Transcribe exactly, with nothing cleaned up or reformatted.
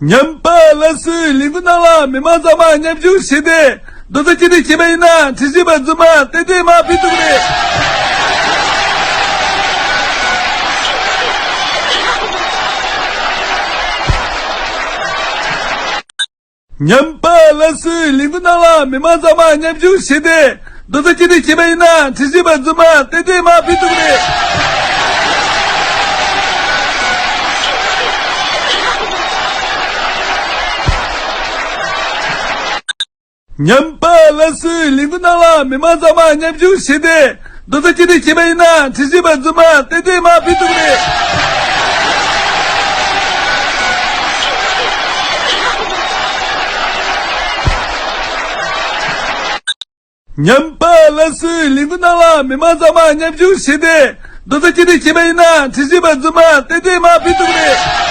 ཉམས་པ་སླར་གསོའི་ལས་འགུལ་ནང་ལ་མི་མང་ཚང་མ་མཉམ་ཞུགས་བྱས་ཏེ། རྡོག་རྩ་གཅིག་སྒྲིལ་བྱས་པ་ཡིན་ན། ཁྲིམས་ཞིབ་པ་རྫུན་མ་ཏན་ཏན་མར་ཕུད་ཐུབ་ཀྱི་རེད། ཉམས་པ་སླར་གསོའི་ལས་འགུལ་ནང་ལ་མི་མང་ཚང་མ་མཉམ་ཞུགས་བྱས་ཏེ། རྡོག་རྩ་གཅིག་སྒྲིལ་བྱས་པ་ཡིན་ན། ཁྲིམས་ཞིབ་པ་རྫུན་མ་ཏན་ཏན་མར་ཕུད་ཐུབ་ཀྱི་རེད། ཉམས་པ་སླར་གསོའི་ལས་འགུལ་ནང་ལ་མི་མང་ཚང་མ་མཉམ་ཞུགས་བྱས་ཏེ། རྡོག་རྩ་གཅིག་སྒྲིལ་བྱས་པ་ཡིན་ན། ཁྲིམས་ཞིབ་པ་རྫུན་མ་ཏན་ཏན་མར་ཕུད་ཐུབ་ཀྱི་རེད། ཉམས་པ་སླར་གསོའི་ལས་འགུལ་ནང་ལ་མི་མང་ཚང་མ་མཉམ་ཞུགས་བྱས་ཏེ། རྡོག་རྩ་གཅིག་སྒྲིལ་བྱས་པ་ཡིན་ན། ཁྲིམས་ཞིབ་པ་རྫུན་མ་ཏན་ཏན་མར་ཕུད་ཐུབ་ཀྱི་རེད།